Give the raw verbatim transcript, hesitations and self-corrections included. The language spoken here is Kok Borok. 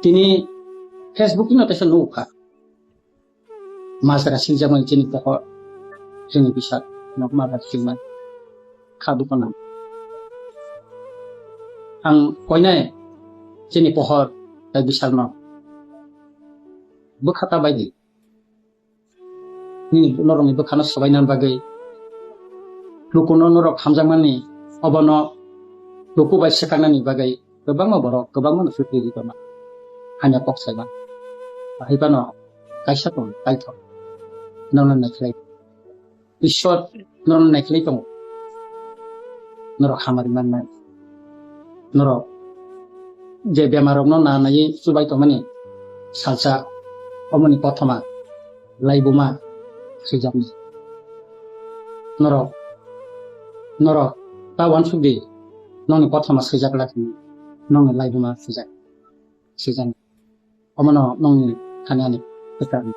Tini Facebook no teisa nukha. Majra swijak mani chini pohor, chini bisal, nok ma ba chini man. Kha dukana. Ang koinai chini pohor, tai bisal no. Bwkha ta bai di. Nini norokni bwkhano swbainani bagwi, lukuno norok hamjakmani, obono luku bai swkaknani bagwi kwbangma borok kwbangma no sutwi ri tongma. Hamya kok saima. Ahai phano kaisa tong, kaithok. Norokno naikhlai. Ishwar norokno naikhlai tongo. Norok hamari mannai. Norok je bemarrokno na naiwi chubai tongmani salsa, omoni kothoma laibuma swijaknai. Norok, norok ta uansuk di, nokni kothoma swijak lakhi, nokni laibuma swijak, swijak. Omono nokni thani ani kwtal.